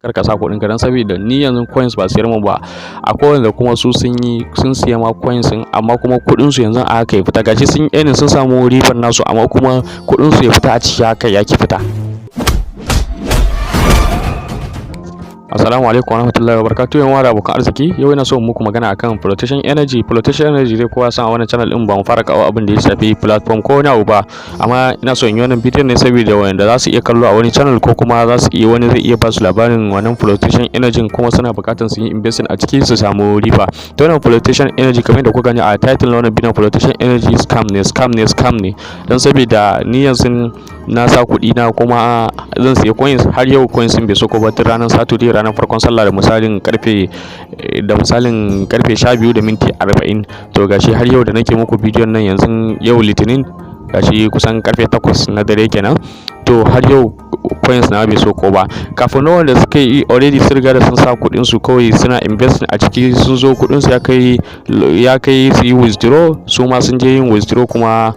Kar ka sa kuɗin ka, don saboda ni yanzu coins ba siyar mun ba. Akwai wanda kuma su sun yi, sun siya ma coins din, amma kuma kuɗin su yanzu a haka ya fita. Gashi sun yi, sun samu ribar nasu, amma kuma kuɗin su ya fita a ciki haka ya ki fita. Assalamu alaikum warahmatullahi wabarakatuh, yan uwa da abokan arziki. Yau ina so in muku magana akan Flotation Energy. Flotation Energy dai kowa san a wannan channel din ba mu fara kawo abin da ya shafi platform ko wani abu ba, amma ina so in yi wannan bidiyon ne saboda wanda za su iya kallo a wani channel, ko kuma za su iya, wani zai iya ba su labarin wannan Flotation Energy, kuma suna buƙatar su yi investing a ciki su samu riba. To, wannan Flotation Energy, kamar yadda kuka gani a title na wannan bidiyon, Flotation Energy scam ne, scam ne, scam ne. Don saboda ni yanzu na sa kuɗi na kuma zan siya coins, har yau coins din bai sauko ba, tun ranar Saturday, ranar farkon sallah, da misalin karfe 12:40. To, gashi har yau da nake muku bidiyon nan, yanzu yau Litinin, gashi kusan karfe 8 na dare kenan, to har yau coins na bai sauko ba. Kafin na wanda suka yi already sun riga da sun sa kuɗin su, kawai suna investing a ciki, sun zo kuɗin su ya kai su yi withdraw, su ma sun je yin withdraw kuma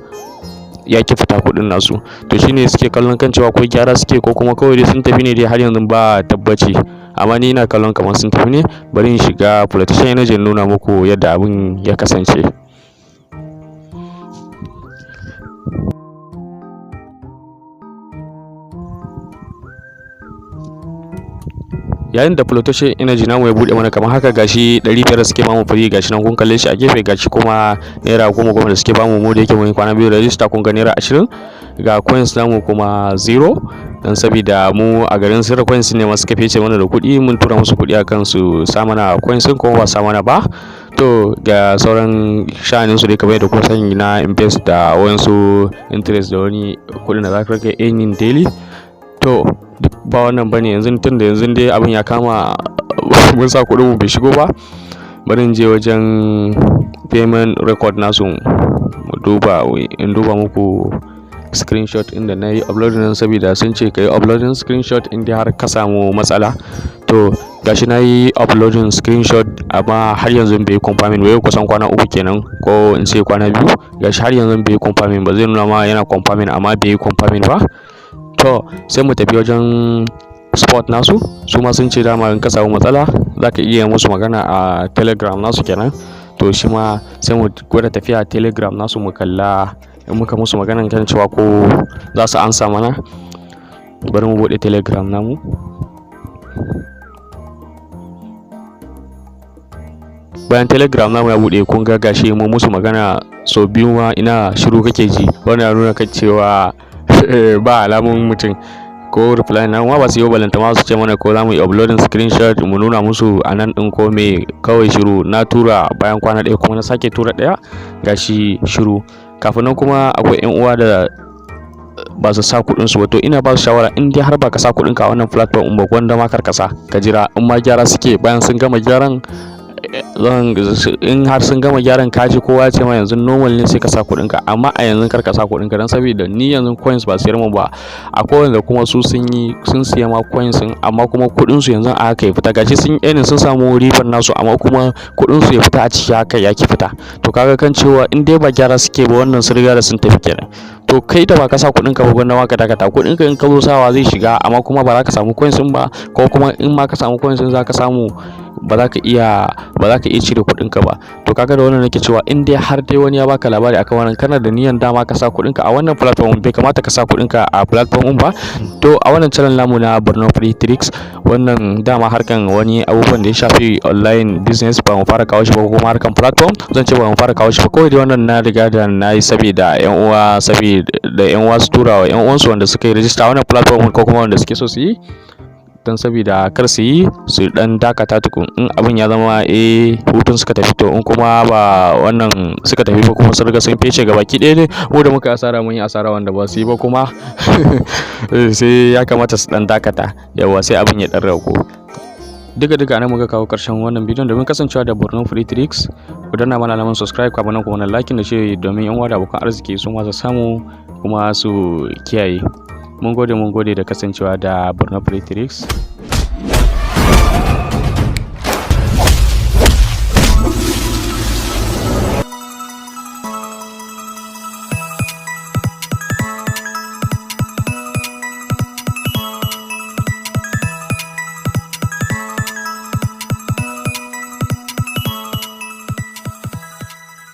ya ki fita kuɗin nasu. To, shine suke kallon kan cewa ko gyara suke ko kuma kawai dai sun tafi ne dai, har yanzu ba tabbaci, amma ni ina kallon kamar sun tafi ne. Bari in shiga Flotation Energy nuna muku yadda abin ya kasance. Yayin da Flotation Energy namu ya bude mana kamar haka, gashi 500 da suke bamu free, gashi nan kun kalle shi a gefe, gashi kuma naira goma goma da suke bamu. Mu da yake mun kwana 2 register, kun ga naira 20. Ga coins namu kuma zero, dan saboda mu a garin sirra coins ne masu suka fece mana da kuɗi. Mun tura musu kuɗi akan su sa mana coins kuma ba sa mana ba. To, ga sauran sha'anin su dai kamar yadda kun sani na invest da wayansu interest da wani kuɗin da za ka rika earning daily. To, duk ba wannan bane yanzu, tun da yanzu dai abin ya kama mun sa kuɗin mu bai shigo ba. Bari in je wajen payment record nasu mu duba, in duba muku screenshot inda na yi uploading, saboda sun ce ka yi uploading screenshot in dai har ka samu matsala. To, gashi na yi uploading screenshot, amma har yanzu bai confirming ba. Yau kusan kwana 3 kenan, ko in ce kwana 2, gashi har yanzu bai confirming ba. Zai nuna ma yana confirming, amma bai yi confirming ba. To, sai mu tafi wajen support nasu. Su ma sun ce dama in ka samu matsala za ka iya musu magana a Telegram nasu kenan. To, shi ma sai mu gwada tafiya Telegram nasu mu kalla in muka musu maganan kan cewa ko za su ansa mana. Bari mu buɗe Telegram namu. Bayan Telegram namu ya buɗe, kun ga gashi mu musu magana sau biyu ma, ina, shiru kake ji. Wannan ya nuna kan cewa ba alamun mutum ko reply na ma ba su yi, balanta ma su ce mana ko za mu yi uploading screenshot mu nuna musu a nan ɗin ko me. Kawai shiru. Na tura bayan kwana 1, kuma na sake tura ɗaya, gashi shiru. Kafin nan kuma akwai yan uwa da ba su sa kuɗin su ba. To, ina ba su shawara, in dai har ba ka sa kuɗin ka a wannan platform ba, gwanda ma kar ka sa, ka jira in ma gyara suke. Bayan sun gama gyaran, zan in har sun gama gyaran, kaji kowa ya ce ma yanzu normal ne, sai ka sa kuɗin ka. Amma a yanzu kar ka sa kuɗin ka, don saboda ni yanzu coins ba siyar mun ba. Akwai wanda kuma su sun yi, sun siya ma coins din, amma kuma kuɗin su yanzu a haka ya fita. Gashi sun yi, sun samu ribar nasu, amma kuma kuɗin su ya fita a ciki haka ya ki fita. To, kaga kan cewa in dai ba gyara suke ba, wannan sun riga da sun tafi kenan. To, kai da ba ka sa kuɗin ka ba, gwanda ma ka dakata. Kuɗin ka in ka zo sawa zai shiga, amma kuma ba za ka samu coins din ba, ko kuma in ma ka samu coins din za ka samu, ba za ka iya cire kuɗin ka ba. To, kaga da wannan nake cewa in dai har dai wani ya baka labari akan wannan, kana da niyan dama ka sa kuɗin ka a wannan platform, bai kamata ka sa kuɗin ka a platform ba. To, a wannan channel namu na Borno Free Tricks, wannan dama harkan wani abubuwan da ya shafi online business ba mu fara kawo shi ba, ko kuma harkan platform zan ce ba mu fara kawo shi ba. Kawai dai wannan na riga da na yi saboda yan uwa, saboda yan uwa su tura wa yan uwansu wanda suka yi register wannan platform, ko kuma wanda suke so su yi, don saboda kar su yi, su dan dakata tukun. In abin ya zama hutun suka tafi, to in kuma ba wannan suka tafi ba, kuma sun riga sun fece gabaki ɗaya ne, mu da muka asara mun yi asara, wanda ba su yi ba kuma sai ya kamata su dan dakata yawa, sai abin ya dan ragu. Duka duka nan muka kawo karshen wannan bidiyon. Domin kasancewa da Borno Free Tricks, ku danna mana alamar subscribe, kafin nan kuma na like da shi, domin yan uwa da abokan arziki su ma su samu kuma su kiyaye. Mun gode, mun gode da kasancewa da Borno Free Tricks.